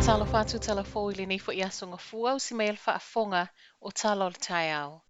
Talofa atu talafou i lenei foi aso Gafua, usi mai le faafofoga o Tala o le Taeao.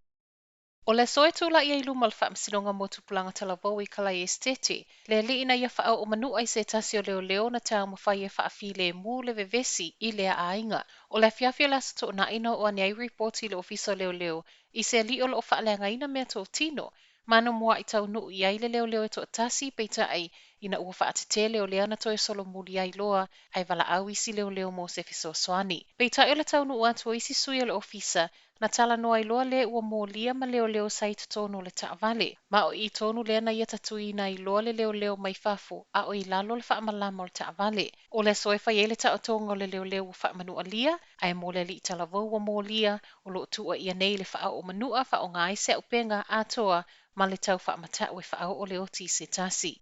O le aso e tula'i ai i luma o le Faamasinoga mo Tupulaga Talavou i Kalaia Esetete, le alii na ia faaoo manu'a i se tasi o leoleo na taumafai e faafilemu le vevesi i lea aiga. O le afiafi o le Aso Toonai na oo ane ai ripoti i le Ofisa o Leoleo i se alii o lo o faaleagaina meatotino ma na mua'i taunuu i ai le leoleo e toatasi, peitai ina ua faatetele o lea na toe solomuli ai loa ae valaau isi leoleo mo se fesoasoani. Peitai o le taunuu atu o isi sui o le ofisa na talanoa ai loa le ua molia ma leoleo sa i totonu o le taavale. Ma o i tonu lea na ia tatuiina ai loa le leoleo mai fafo a o i lalo le faamalama o le taavale. O le aso e fai ai le taotoga o le leoleo ua faamanualia, ae mo le alii talavou ua molia, o lo o tuuaia nei i le faaoo manu'a faaaoga ai se auupega atoa ma le tau faamata'u e faaoo le oti i se tasi.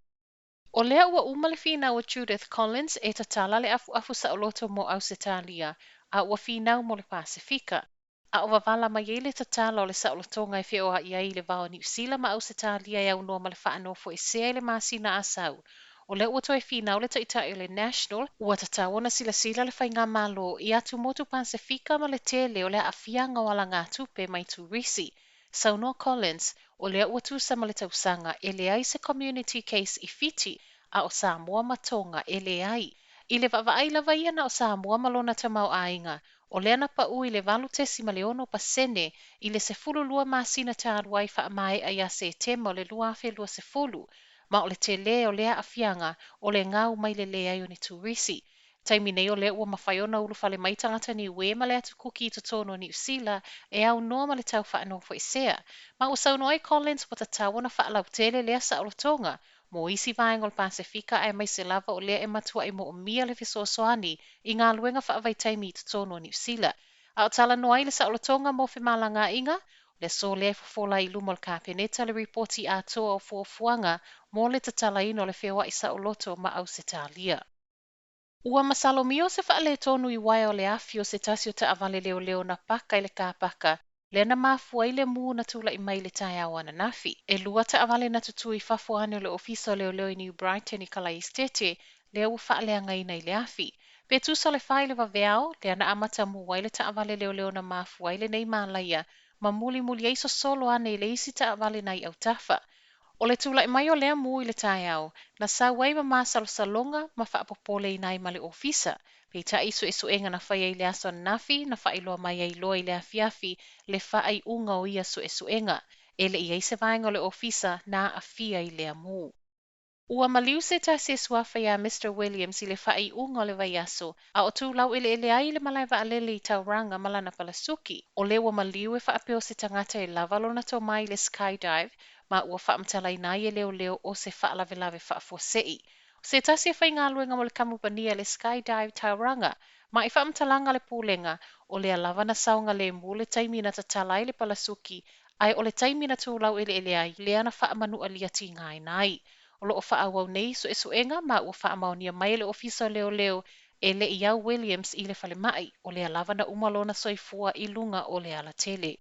O lea ua uma le finau a Judith Collins e tatala le afuafu saoloto mo Ausetalia, a ua finau mo le Pasefika. A o wavala mai ai le tatala o le saolotoga e feoa'i ai i le va o Niu Sila ma Ausetalia e aunoa ma le faanofoesea i le masina Asau. O lea ua toe finau le taitai o le National, ua tatau ona silasila le faigamalo i atumotu Pasefika ma le tele o le aafiaga o alagatupe mai turisi. Saunoa Collins, o lea ua tusa ma le tausaga e leai se community case i Fiti, a o Samoa ma Tonga e leai. I le vaavaai lava ia na o Samoa ma lona tamaoaiga, o lea na pau i le 8.6% i le 12 masina talu ai faamaea ia Setema o le 2020, ma o le tele o lea aafiaga o le gau mai le leai o ni turisi. Taimi nei o lea ua mafai ona ulufale mai tagata Niue ma le atu Kuki i totonu o Niu Sila e aunoa ma le tau faanofoesea. Ma ua saunoa ai Collins ua tatau ona faalautele lea saolotoga mo isi vaega o le Pasefika aemaise lava o lea e matuai moomia le fesoasoani i galuega faavaitaimi i totonu o Niu Sila. A o talanoa ai le saolotoga mo femalagaaiga, o le aso lea e fofola ai i luma o le Kapeneta le ripoti atoa o fuafuaga mo le tatalaina o le feoai saoloto ma Ausetalia. Ua masalomia o se faaletonu i uaea o le afi o se tasi o taavale leoleo na paka i le kapaka, lea na mafua ai le mū na tula'i mai i le taeao ananafi. E lua taavale na tutū i fafo ane o le ofisa o leoleo i New Brighton i Kalaia Esetete, lea ua faaleagaina i le afi. Pe tusa o le 4 i le vaveao, lea na amata mū ai le taavale leoleo na mafua ai lenei malaia, ma mulimuli ai sosolo ane i le isi taavale na i autafa. O le tula'i mai o lea mū i le taeao, na sau ai ma masalosaloga ma faapopoleina ai ma le ofisa. Peitai suesuega na faia i le aso ananafi, na faailoa mai ai loa i le afiafi le faaiuga o ia suesuega. E le i ai se vaega o le ofisa na aafia i lea mū. Ua maliu se tasi e suafa iā Mr Williams i le faaiuga o le vaiaso, a o tu laueleele ai i le malae vaalele i Tauranga ma lana palasuki. O le ua maliu e faapea o se tagata e lava lona tomai i le skydive, ma ua faamatalaina ai e leoleo o se faalavelave faafuasei. O se tasi e faigaluega mo le kamupani a le Skydive Tauranga, ma i faamatalaga a le pulega, o lea lava na saogalemu le taimi na tatala ai le palasuki, ae o le taimi na tu laueleele ai, lea na faamanualia tigaina ai. O lo o faaauau nei suesuega ma ua faamaonia mai e le Ofisa o Leoleo e le i au Williams i le falemai, o lea lava na uma lona soifua i luga o le alatele.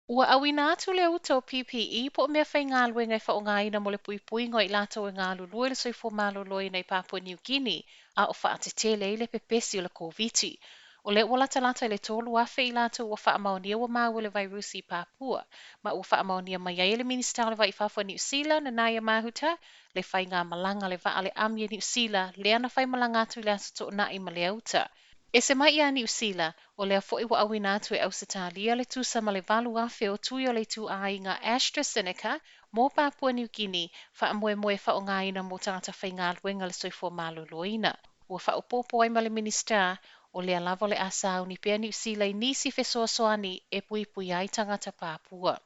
Ua auina atu le uta o PPE po o mea faigaluega e faaaogaina mo le puipuiga o i latou e galulue i le soifua maloloina i Papua New Guinea, a o faatetele ai le pepesi o le Koviti. O lea ua latalata i le 3,000 i latou ua faamaonia ua maua i le vairusi i Papua, ma ua faamaonia mai ai e le Minisita o le Va i Fafo a Niu Sila, Nanaia Mahuta, le faigamalaga le vaa a le ami a Niu Sila, lea na faimalaga atu i le Aso Toonai ma le auta. Ese mai iā Niu Sila, o lea foi ua auina atu e Ausetalia le tusa ma le 8,000 o tui o le ituaiga AstraZeneca mo Papua New Guinea, faamoemoe e faaaogaina mo tagata faigaluega o le soifua maloloina. Ua faaopoopo ai ma le Minisita, o lea lava o le a sauni pea Niu Sila i nisi fesoasoani e puipuia ai tagata Papua.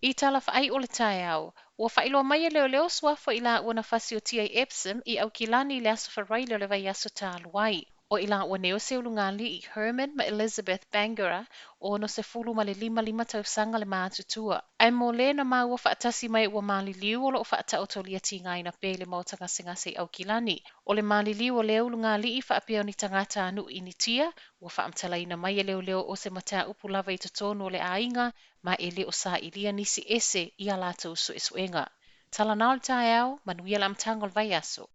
I tala faaiu o le taeao, ua faailoa mai e leoleo suafa o i laua na fasiotia i Epsom i Aukilani i le aso Faraile o le vaiaso talu ai. O i laua nei o se ulugalii Herman ma Elizabeth Bangura, 65 tausaga le matutua. Ae mo le na maua faatasi mai ua maliliu o lo o faataotolia tigaina pea i le maota gasegase i Aukilani. O le maliliu o lea ulugalii faapea o ni tagata a nuu Initia, ua faamatalaina mai e leoleo o se mataupu lava i totonu o le aiga ma e le o sailia nisi ese i a latou suesuega. Tala na o le taeao, manuia le amataga o le vaiaso.